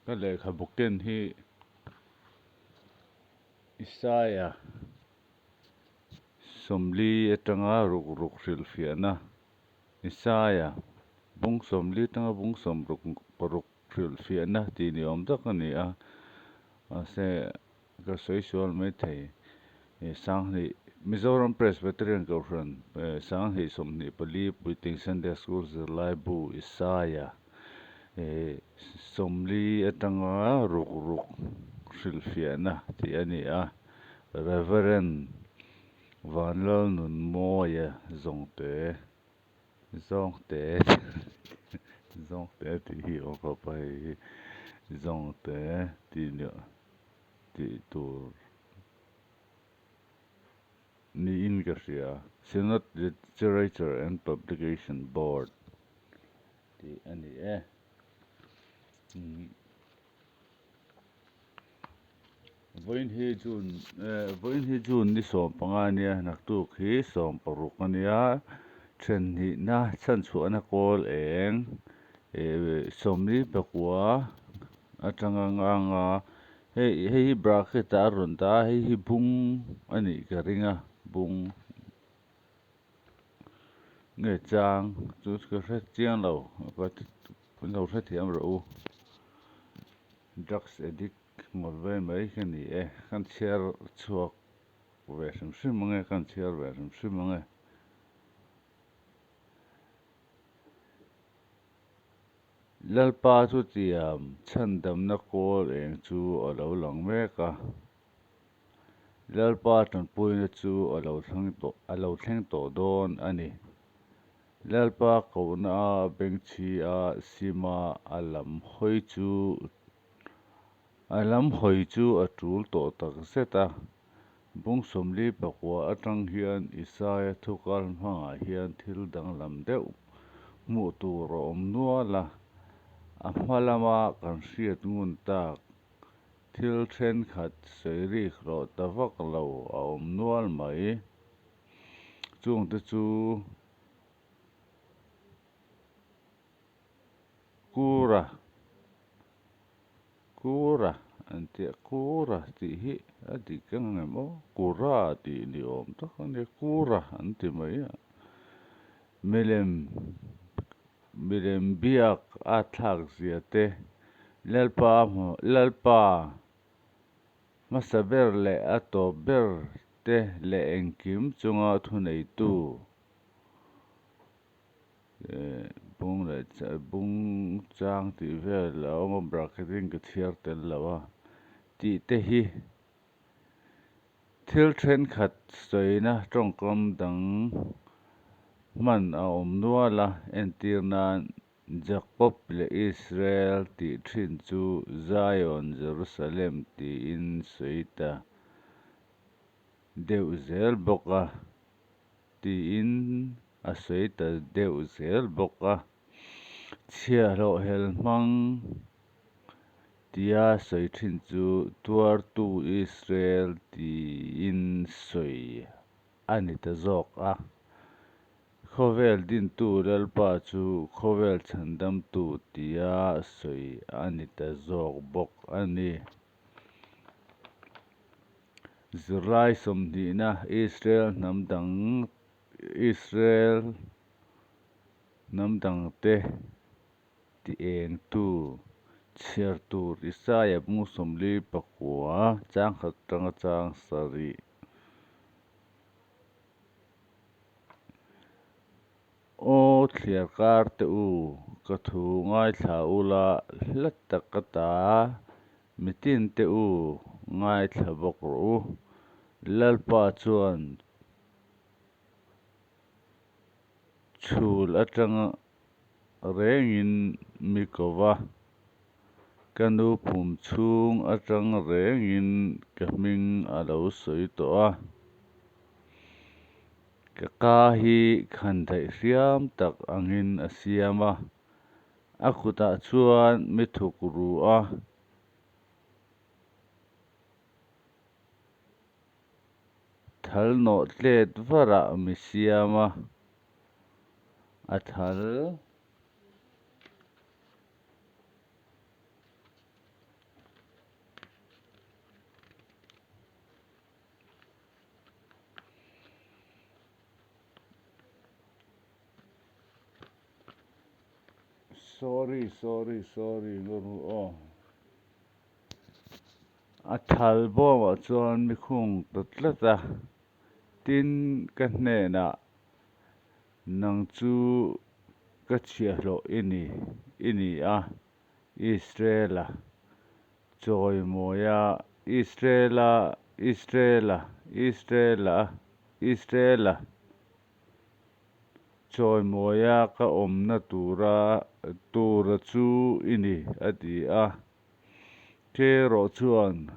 Ka lehkhabu ken hi Isaia 40 atanga ruk ruk hrilhfiahna Isaia bung 40 atanga bung 66 hrilhfiahna tih ni awm tak a ni a, mahse ka sawi sual mai thei. Sanghnih Mizoram Presbyterian Kohhran Sanghnih 24 Puitling Sunday School zirlaibu Isaia 40 atanga ruk ruk hrilhfiahna tih a ni a, Reverend Vanlalnunmawia Zawngte Zawngte Zawngte tih hi awm khawp a hei hi Zawngte tih ni tih tur niin ka hria. Synod Literature and Publication Board tih a ni e. Vawiin hi June vawiin hi June ni 15 a nia, naktuk hi 16 a nia. Thenhnihna chhanchhuahna kawl eng 49 atanga ngang a, hei hei hi bracket ah a rawn dah a, hei hi bung a nih ka ring a, bung nge chang chu ka hre chiang lo. Kan lo hrethiam rawh u. Drugs addict ngawt ve mai ka ni e. Kan chhiar chhuak ve hrim hrim ang e, kan chhiar ve hrim hrim ang e. Lalpa chu tiam chhandamna kawl eng chu a lo lang mek a. Lalpa tanpuina chu a lo thleng tawh a lo thleng tawh dawn a ni. Lalpa kohna a bengchhi a sima a lam hawi chu a lam hawi chu a tul tawh tak zet a. Bung 49 atang hian Isaia thukal hmangah hian thil danglam deuh hmuh tur a awm nual a, a hma lama kan hriat ngun tak Thil thenkhat sawi rik rawh ta vak lo a awm nual mai. Chungte chu Kura, Kura an tia, Kura tih hi a dik ang em aw? Kura tih ni awm tak a nia, Kura an ti mai a. Milem Milem biak a thlak zia te, Lalpa Lalpa hmasa ber leh a tawp ber te leh engkim chunga thuneitu bung leh bung chang tih vel a awm a, bracket in ka chhiar tel lo a tih te hi Thil thenkhat sawina tawngkam dang hman a awm nual a, entir nan Jakob leh Israel tih thin chu Zion, Jerusalem tiin sawi ta deuh zel bawk a, tiin a sawi ta deuh zel bawk a. Chhiahhlawh hel hmang tia sawi thin chu tuartu Israel tiin sawi a ni ta zawk a. Khawvel dintu Lalpa chu khawvel chhandamtu tia sawi a ni ta zawk bawk a ni. Zirlai 20na Israel hnam dang Israel Hnam dangte ti engtu chhiar tur Isaia bung 49 chang khat atanga chang sarih. Aw thliar kar te u, ka thu ngaithla ula hla tak ka ta, mitin te u ngaithla bawk rawh u. Lalpa chuan Chhul atanga rengin mi ko va, ka nu pum chhung atang rengin ka hming a lo sawi tawh a. Ka ka hi khandaih hriam tak angin a siam a, a kutah chuan mi thuk ru a. Thal nawh tlet varah mi siam a, a thal. Sorry, sorry, sorry ngawr u aw. A thal bawmah chuan mi khung ta tlat a, tin ka hnenah, Nang chu ka chhiahhlawh i ni, i ni a, Israela chawimawia, Israela, Israela, Israela, Israela. Chawimawia ka awmna tura tura chu i ni, a ti a. Ke erawh chuan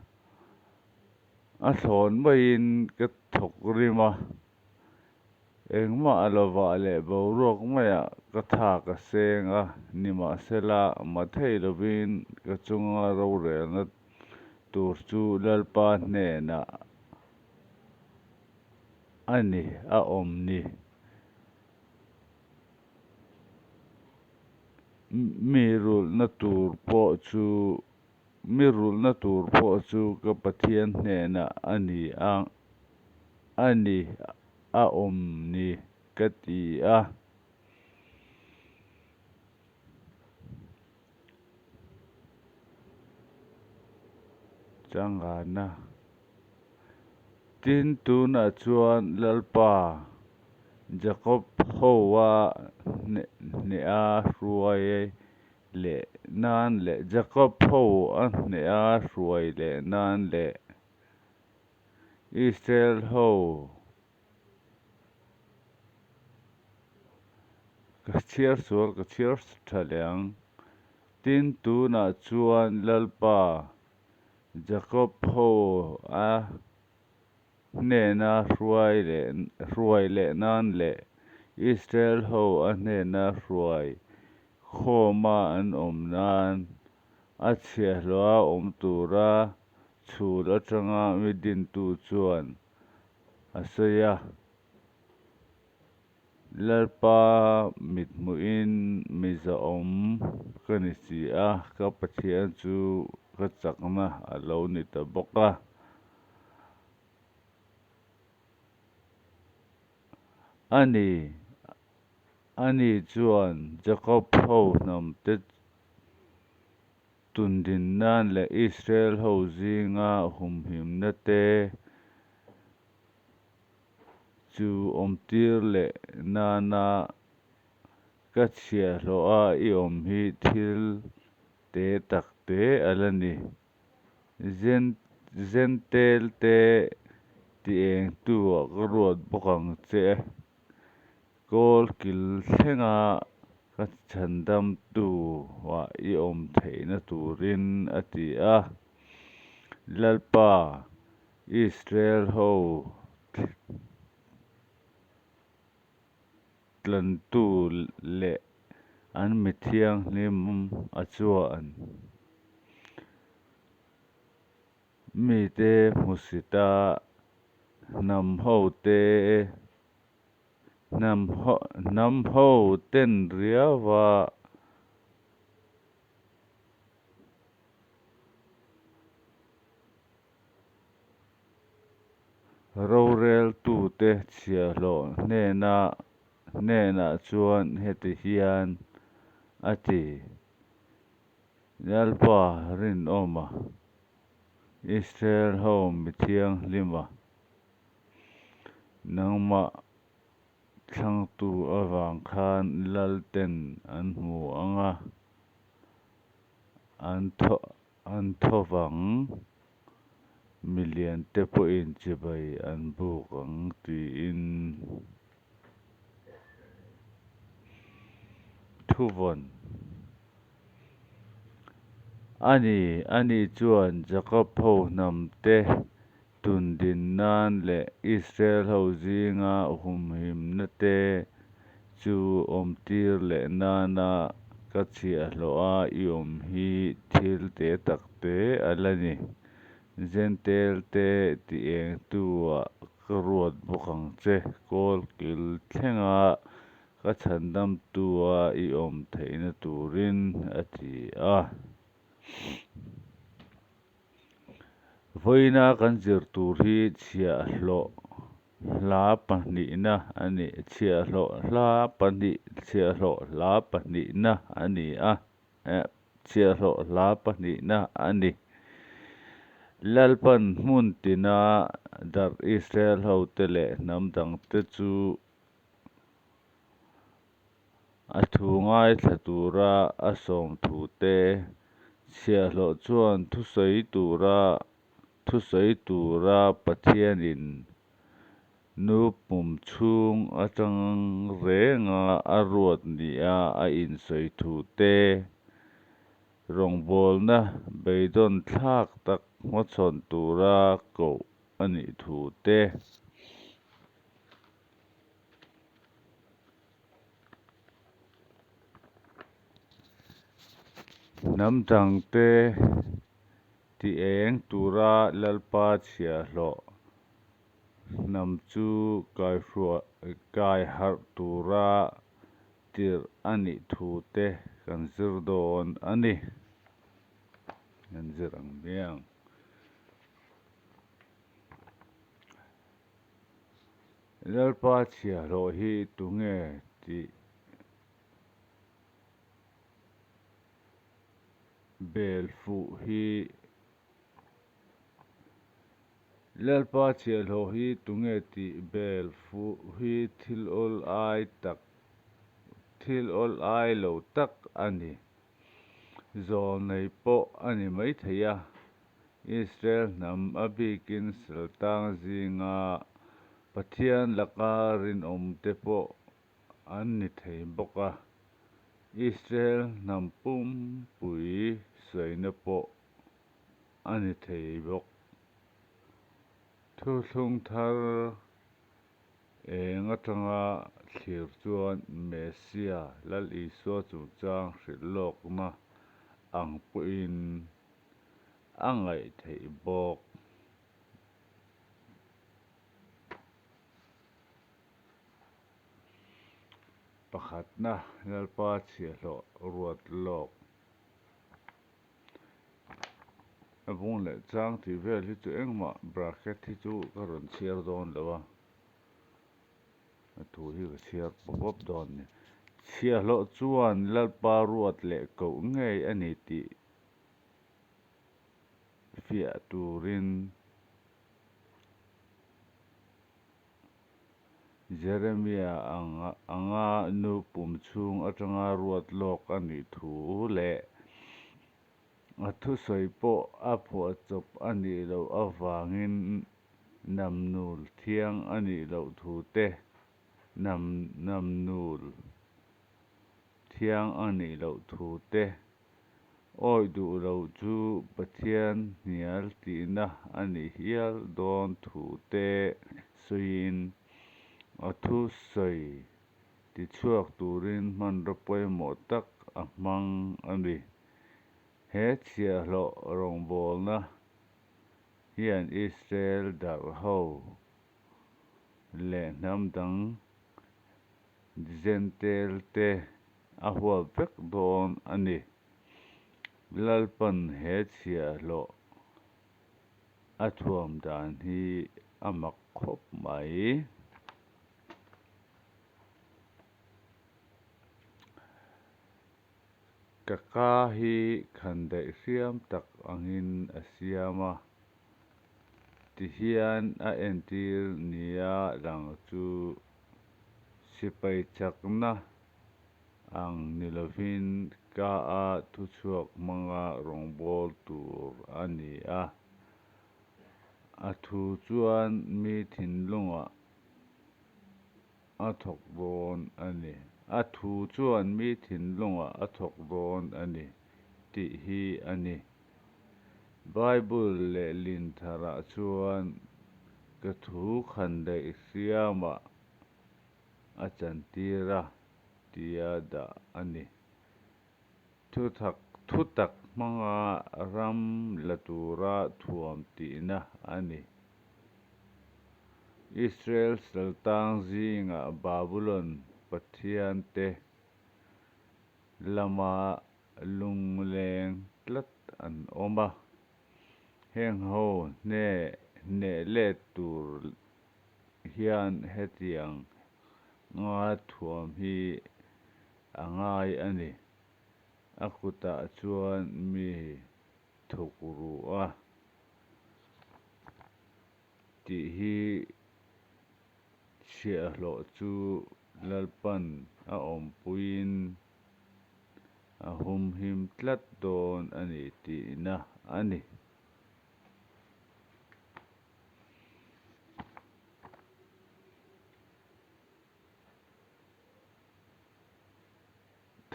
a thlawn maiin ka thawk rim a, engmah a lovah leh boruak maiah ka tha ka seng a, nimahsela ma thei lovin ka chunga rorelna tur chu Lalpa hnenah A ni, a awm ni. Mi rulhna tur pawh chu, mi rulhna tur pawh chu ka Pathian hnenah a ni a, a ni, a awm ni, ka ti a. Changana. Tin, tunah chuan Lalpa, Jakob hoa hneha hruai leh nan leh Jakob ho a hneha hruai leh nan leh Israel ho Ka chhiar sual ka chhiar tha leh ang. Tin, tunah chuan Lalpa, Jakob ho a hnena hruai leh hruai leh nan leh Israel ho a hnena hruai khawma an awm nan a chhiahhlawha awm tura chhul atanga mi dintu chuan a sawi a. Lalpa mithmuhin mi zahawm ka ni si a, ka Pathian chu ka chakna a lo ni ta bawk a. A ni, ani chuan Jakob ho hnamte tundin nan leh Israel ho zinga humhimna te Chu awmtir leh nana ka chhiahhlawha i awm hi thil te tak te a la ni. Zentel te ti engtu ah ka ruat bawk ang che. Kawl kil thlenga ka chhandamtu ah i awm theihna turin a ti a. Lalpa, Israel ho tlantu leh an mi thianghlim a chuan mite hmusit a, hnam ho te hnam ho ten riau a. Roreltute chhiahhlawh hnena hnenah chuan heti hian a ti, Lalpa rinawma, Israel ho mi thianghlima, nangmah thlangtu avang khan lalten an hmu ang a, an thaw An tho vang, milian te pawhin chibai an buk ang tiin thuvawn a ni. Ani chuan Jakob ho hnam te tundin nan leh Israel ho zinga humhimna te chu awmtir leh nana ka chhiahhlawh a i awm hi thil te tak te a la ni. Zentel te ti engtu ah ka ruat bawk ang che, kawl kil thlenga ka chhandamtu a i awm theihna turin, a ti a. Vawiina kan zir tur hi chhiahhlawh. Hla pahnihna a ni. Chhiahhlawh hla pahnih Chhiahhlawh hla pahnihna a ni a. Chhiahhlawh hla pahnihna a ni. Lalpan hmun tina darh Israel hote leh hnam dangte chu A thu ngaithla tura a sawm thute chhiahhlawh chuan thusawi tura thusawi tura Pathianin nu pum chhung atang renga a ruat nia a insawi thute rawngbawlna beidawn thlak tak hmachhawn tura koh a nih thute. Hnam dangte ti eng tura Lalpa chhiahhlawh hnam chu kai harh tura tirh a nih thu te kan zir dawn a ni. Kan zir ang hmiang. Lalpa chhiahhlawh hi tunge tih bel fuh hi Lalpa chhiahhlawh hi tunge tih bel fuh hi thil awl ai tak thil awl ai lo tak a ni. Zawlnei pawh a ni maithei a. Israel hnam a bikin saltang zinga Pathian laka rinawmte pawh an ni thei bawk a, Israel hnam pumpui sawina pawh a ni thei bawk. Thuthlung thar eng atanga thlir chuan Messia Lal Isua chungchang hrilh lawkna ang pawhin a ngaih theih bawk. Pakhatna, Lalpa chhiahhlawh ruat lawk. A bung leh chang tih vel hi chu engmah bracket hi chu ka rawn chhiar dawn lo a, a thu hi ka chhiar pawp pawp dawn a ni. Chhiahhlawh chuan Lalpa ruat leh koh ngei a ni tih fiah turin Jeremia anga nu pum chhung atanga ruat lawk a nih thu leh a thusawi pawh a phuahchawp a nih loh avangin namnul thiang a nih loh thu te namnul thiang a nih loh thu te Awi duh lo chu Pathian hnial tihna a ni hial dawn thu te sawiin a thusawi tichhuak turin hmanraw pawimawh tak a hmang a ni. He chhiahhlawh rawngbawlna hian Israel darh ho leh hnam dang Jentail te a huap vek dawn a ni. Lalpan he chhiahhlawh a thuam dan hi a mak khawp mai. Ka ka hi khandaih hriam tak angin a siam a, tihian a entir nia lang chu sipai chakna ang ni lovin ka a thuchhuak hmanga rawngbâwl tur a ni a, a thu chuan mi thinlungah a thawk dawn a ni. A thu chuan mi thinlungah a thawk dawn a ni tih hi a ni. Bible lehlin tharah chuan ka thu khandaih hriamah a chantir a tia dah a ni. Thutak thutak hmanga ram la tura thuam tihna a ni. Israel saltang zingah Babulon pathiante lama lungleng tlat an awm a, heng ho hneh let tur. hian hetiang nga thuam hi a ngai a ni. A kutah chuan mi thukru a tih hi chhiahhlawh chu Lalpan a awmpuiin a humhim tlat dawn a ni tihna a ni.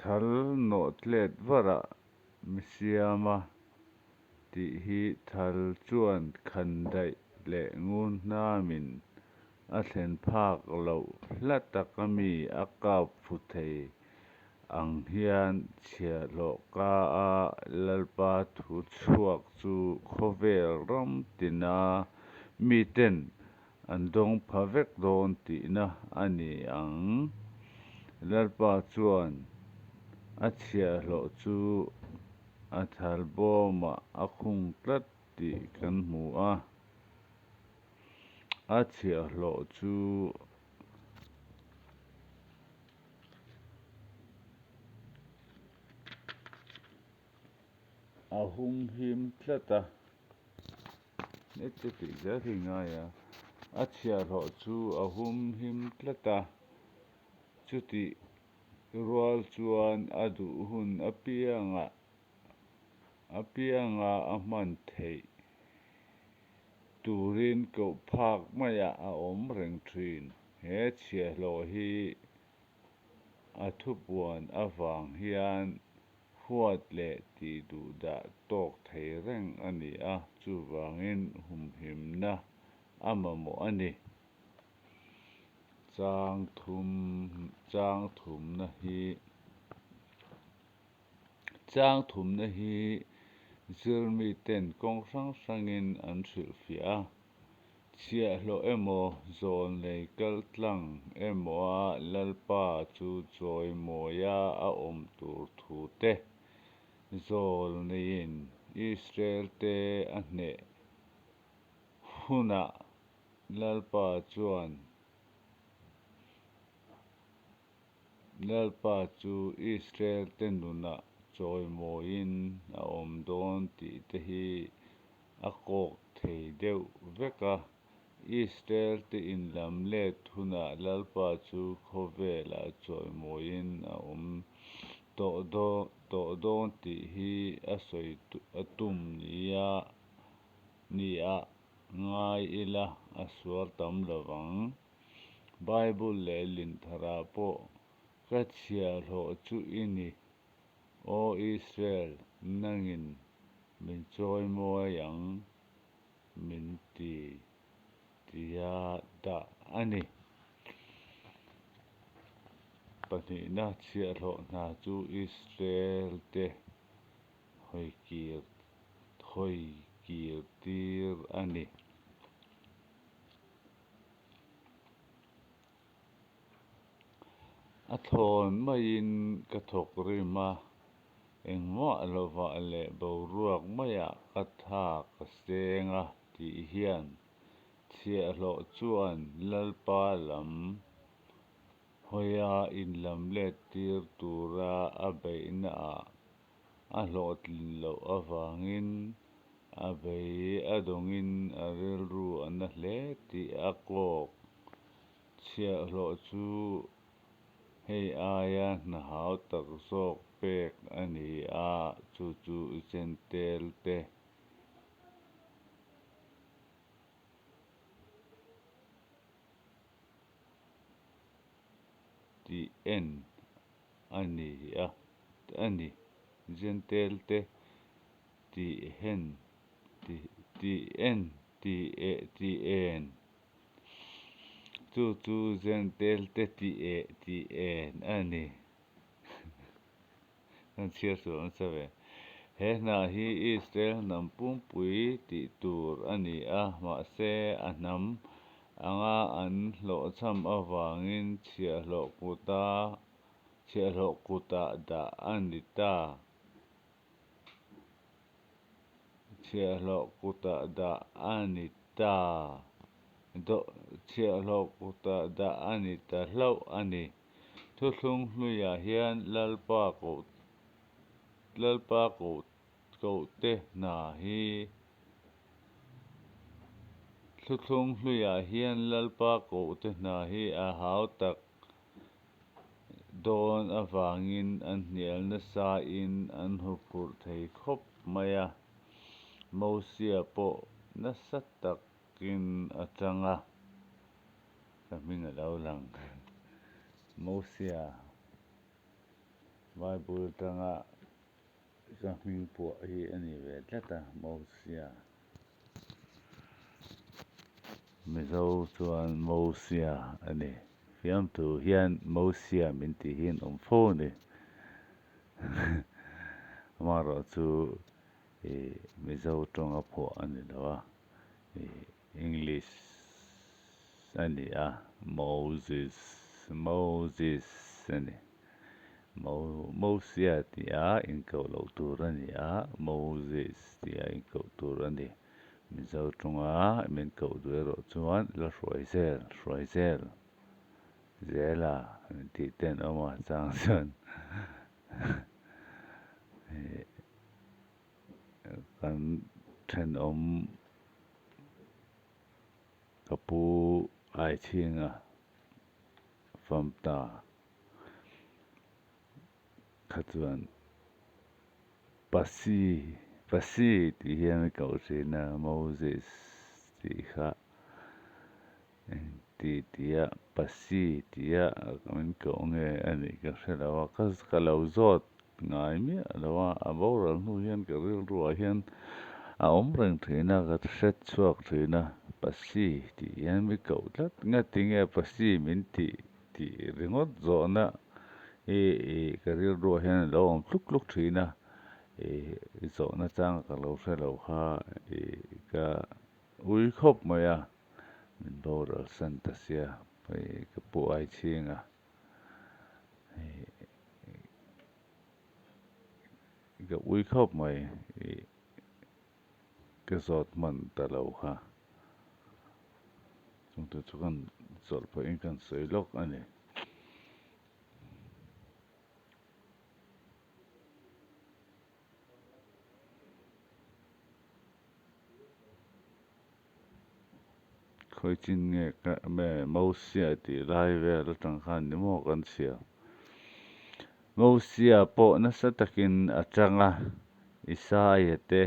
Thal nawhtlet varah mi siam a tih hi thal chuan khandaih leh ngunhnamin a thlen phak loh hla taka mi a kap fu thei ang hian chhiahhlawh ka a Lalpa thu chhuak chu khawvel ram tina miten an dawng pha vek dawn tihna a ni ang. Lalpa chuan a chhiahhlawh chu a thal bawmah a khung tlat tih kan hmu a. A chhiahhlawh chu a humhim tlat a. Heti tih zel hi ngai a, a chhiahhlawh chu a humhim tlat a, chutih rual chuan a duh hun apiangah apianga a hman theih turin koh phak maiah a awm reng thin. He chhiahhlawh hi a thupuan avang hian huat leh tih duh dah tawk thei reng a ni a, chuvangin humhimna a mamawh a ni. Chang thum chang thumna hi Chang thumna hi zirmiten kawng hrang hrangin an hrilhfiah a. Chhiahhlawh emaw, zawlnei kaltlang emawa Lalpa chu chawimawia a awm tur thu te, zawlneiin Israel-te a hneh hunah Lalpa chuan Lalpa chu Israel-te nunah chawimawiin a awm dawn tih te hi a kawk thei deuh vek a. Israel-te inlam let hunah Lalpa chu khawvelah chawimawiin a awm tawh dawn tih hi a sawi a tum nia niah ngai ila a sual tam lovang. Bible leh Lintharah pawh ka chhiahhlawh chu i ni, Aw Israel, nangin min chawimawi ang min ti tia dah a ni. Pahnihna chhiahhlawh hna chu Israel-te hawikir hawikir tir a ni. A thlawn maiin ka thawk rim a, engmah lovah leh boruak maiah ka tha ka seng a tih hian chhiahhlawh chuan Lalpa lam hawia inlamlet tir tura a beihnaah A hlawhtlin loh avangin a bei a dawngin a rilru a na hle tih a kawk. Chhiahhlawh chu hei aia hna hau tak zawk pek a ni a, chu chu Jentail te tih en a ni a, a ni. Jentail te tih hen tih tih en tih eh tih en chu chu Jentail te tih eh tih en a ni. Kan chhiar sual nasa ve. He hna hi Israel hnam pumpui tih tur a ni a, mahse a hnam anga an hlawhchham avangin chhiahhlawh kuta chhiahhlawh kutah dah a ni ta. Chhiahhlawh kutah dah a ni ta. Chhiahhlawh kutah dah a ni ta hlauh a ni. Thuthlung hluiah hian Lalpa koh Lalpa koh kohte hna hi Thuthlung hluiah hian Lalpa kohte hna hi a hau tak dawn avangin an hnial nasain an huphurh thei khawp mai a. Mosia pawh nasa takin a chang a, ka hming a lo lang. Mosia Bible atanga ka hming puah hi a ni ve tlat a, Mosia. Mizo chuan Mosia a ni. Fiamthu hian Mosia min tih hi an awm fo a ni. Amaherawh chu ih Mizo tawnga phuah a ni lo a, ih English a ni a, Moses, Moses a ni. Mo, Mosia tia inkoh loh tur a ni a, Moses tia inkoh tur a ni. Mizo tawnga min koh duh erawh chuan la hruai zel, hruai zel, zela min tih te an awm a chang chuan kan thenawm ka pu Aichhinga famta kha chuan Pasi Pasi tih hian a koh thin a Moses tih kha Engti tia Pasi tia min koh nge a nih ka hre lo a, ka ka lo zawt ngai miah lo a, a boral hnu hian ka rilruah hian a awm reng thin a, ka hret chhuak thin a, Pasi tih hian mi koh tlat nge tinge Pasi min tih tih ringawt zawhna hi ih ka rilruah hian a lo awm tluk tluk thin a, ih zawhna chang ka lo hre lo kha ih ka ui khawp mai a. Min boral san ta sia hei ka pu ai chhing a hei ka ui khawp mai ih ka zawt hman ta lo kha chungte chu kan chawlh pawhin kan sawi lawk a ni. Khawi chin nge ka me Mosia tih lai vel atang khan ni maw kan chhiar. Mosia pawh nasa takin a chang a, Isaia te,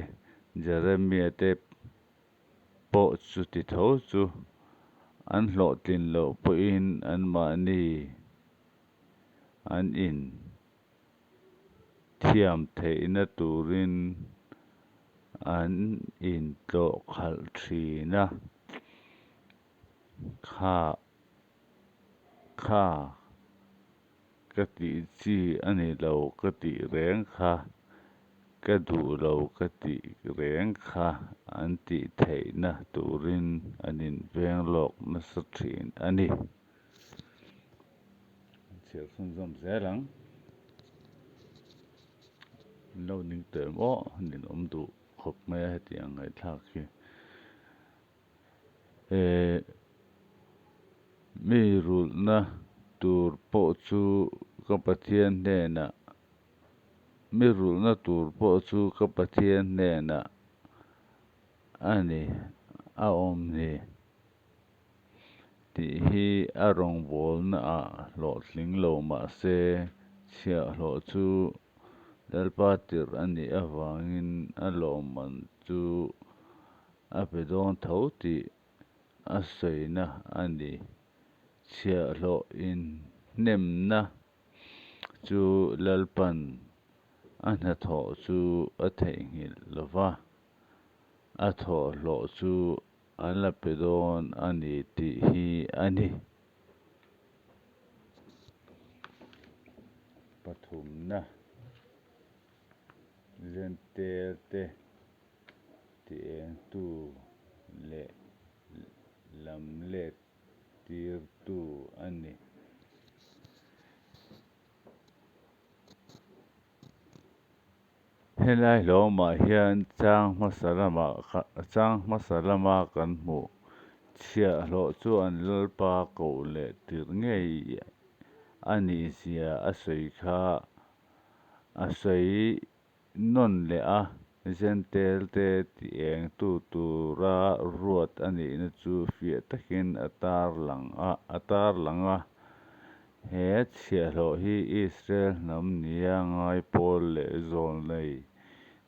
Jeremia te pawh chuti tho chu an hlawhtlin loh pawhin anmahni an in thiam theihna turin an intlawh khalh thin a, kha kha ka tih chi a ni lo ka tih reng kha, ka duh lo ka tih reng kha an tih theihna turin an inveng lawk nasa thin a ni. An chhiar chhunzawm zel ang. An lo ning tawh em aw, an inawm duh khawp mai a hetiang ngaihthlak hi. Eh, mi rulhna tur pawh chu ka Pathian hnenah, mi rulhna tur pawh chu ka Pathian hnenah a ni, a awm ni. Tih hi a rawngbawlnaah hlawhtling lo mah se, chhiahhlawh chu Lalpa tirh a nih avangin a lawmman chu a pe dawn tho tih a sawina a ni. Chhiahhlawh inhnemna chu Lalpa'n a hnathawh chu a theihnghilh lo va, a thawhhlawh chu An la pe dawn a ni tih hi a ni. Pathumna Zentel te ti engtu leh lam let tirtu a ni. Helai hlawmah hian chang hmasa lamah chang hmasa lama kan hmuh. Chhiahhlawh chu an Lalpa koh leh tirh ngei a nihzia a sawi kha a sawi nawn leh a, Jentail-te ti engtu tura ruat a nihna chu fiah takin a tarlang a. He chhiahhlawh hi Israel hnam nia ngai pawl leh zawlnei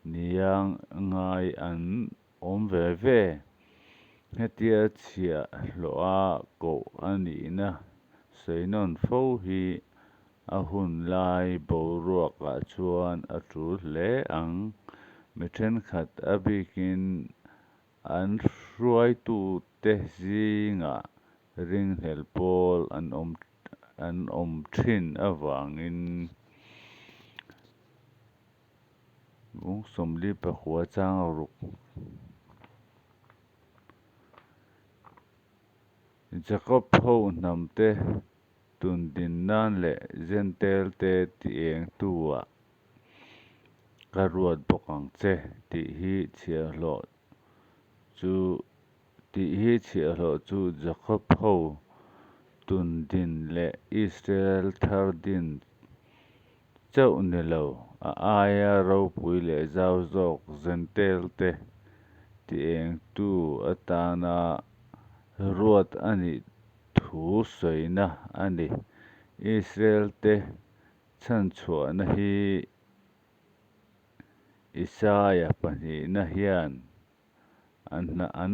nia ngai an awm ve ve. Hetia chhiahhlawha koh a nihna sawi nawn fo hi a hun lai boruakah chuan a tul hle ang. Mi thenkhat a bikin an hruaitute zingah ringhlel pawl an awm an awm thin avangin Bung 49 chang ruk. Jakob ho hnamte tundin nan leh Jentail-te ti engtu-ah ka ruat bawk ang che, tih hi chhiahhlawh chu tih hi chhiahhlawh chu Jakob ho tundin leh Israel thar din chauh ni lo, a aia ropui leh zau zawk Jentail-te ti engtu atana ruat a nih thu sawina a ni. Israel-te chhanchhuahna hi Isaia pahnihna hian an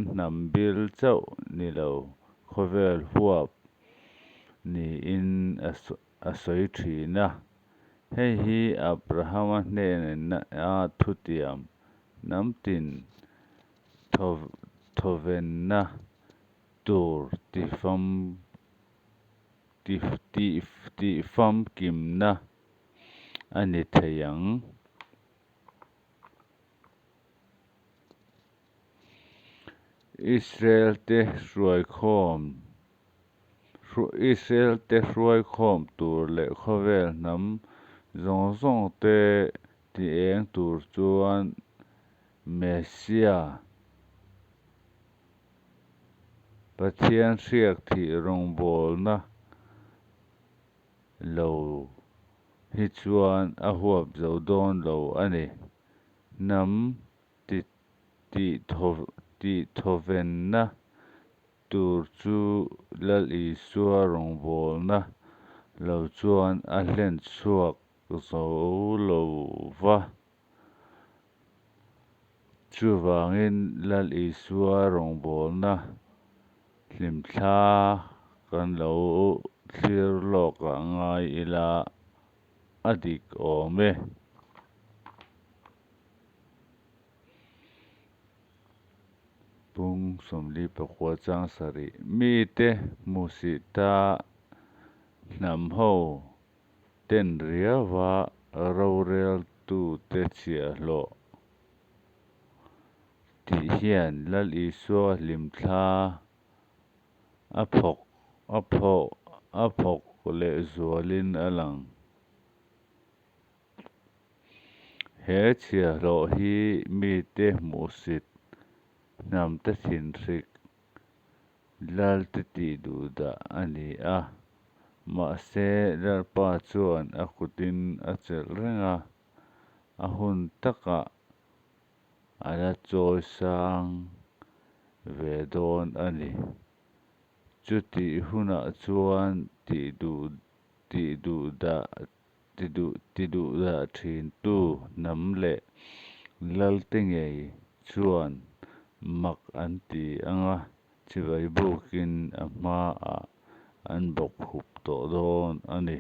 hnam bil chauh ni lo, khawvel huap niin a sawi thin a. Hei hi Abrahama hnena thutiam hnam tin thawvenna tur tihfamkimna a ni thei ang. Israel-te hruaikhawm Israel-te hruaikhawm tur leh khawvel hnam zawng zawngte ti eng tur chuan Messiah, Pathian hriak thih rawngbawlna lo hi chuan a huap zo dawn lo a ni. Hnam tihthawvenna tur chu Lal Isua rawngbawlna lo chuan a hlen chhuak zo lo va. Chuvangin Lal Isua rawngbawlna hlimthla kan lo thlir lawkah ngai ila a dik awm e. Pung 49 chang sarih mite hmuhsita hnam ho ten riauva roreltute chhiahhlawh tih hian Lal Isua hlimthla a phawk a phawk a phawk lehzualin a lang. He chhiahhlawh hi mite hmuhsit, hnamte thinhrik, lalte tih duh dah a ni a. Mahse, Lalpa chuan a kutin a chelh reng a, a hun takah a la chawi sang ve dawn a ni. Chutih hunah chuan tih duh tih duh dah Ti duh ti duh dah thintu hnam leh lalte ngei chuan mak an ti ang a, chibai bukin a hmaah an bawk hup tawh dawn a ni.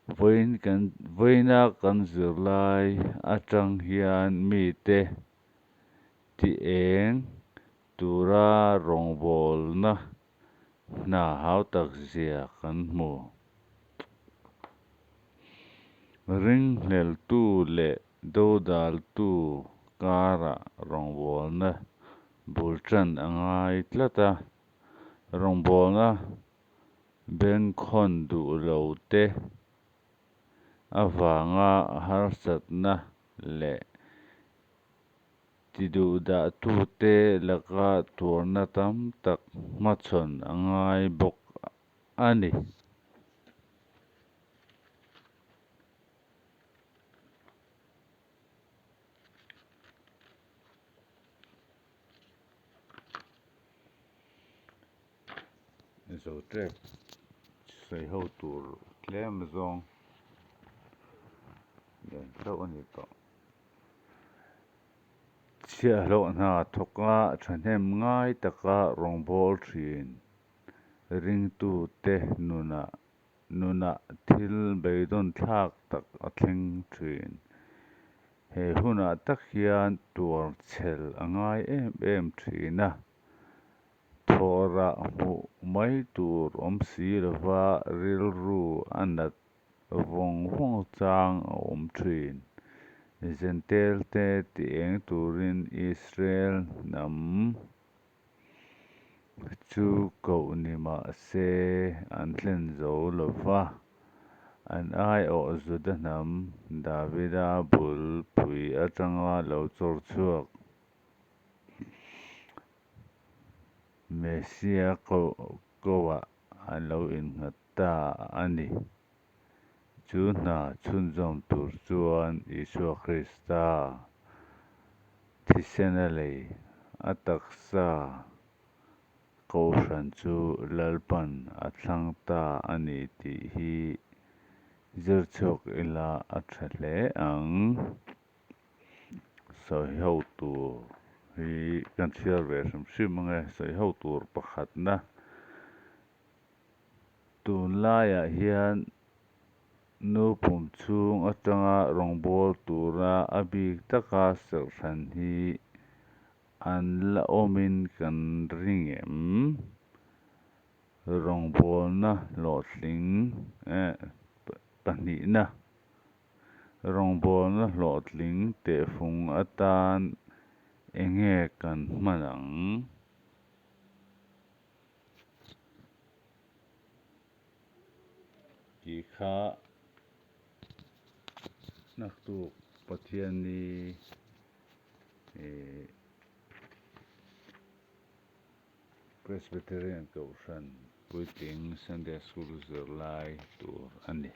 Vawiin kan vawiina kan zirlai atang hian mite ti eng tura rawngbawlna Hna hau tak zia kan hmu. Ringhleltu leh dodaltu karah rawngbawlna bul tan a ngai tlat a, rawngbawlna bengkhawn duh lo te avanga harsatna leh. Tiduhdahtute laka tuarna tam tak hmachhawn a ngai bawk a ni. Zotrep sawi ho tur tlem zawng nen chauh a ni tawh. Chhiahhlawh hna thawka thahnem ngai taka rawngbâwl thin ringtute nunah Nunah thil beidawn thlak tak a thleng thin. He hunah tak hian tuar chhel a ngai em em thin a, thawhrah hmuh mai tur awm si lova rilru a nat vawng vawng chang a awm thin. Zentel te ti eng turin Israel hnam Chu koh ni mah se an thlen zo lo va, an aiawh Juda hnam Davida bul pui atanga lo chawr chhuak Messia koh an lo innghat ta a ni. Chu hna chhunzawm tur chuan Isua Krista thisena lei a taksa kohhran chu Lalpan a thlang ta a ni tih hi zir chhuak ila a tha hle ang. Sawi ho tur hi kan chhiar ve hrim hrim ang e, sawi ho tur pakhatna. Tunlaiah hian nu pum chhung atanga rawngbâwl tura a bik taka serhhran hi an la awmin kan ring em? Rawngbâwlna hlawhtling pahnihna, rawngbâwlna hlawhtling tehfung atan enge kan hman ang? Tih kha naktuk Pathianni ih Presbyterian Kohhran puitling Sunday School zirlai tur a ni.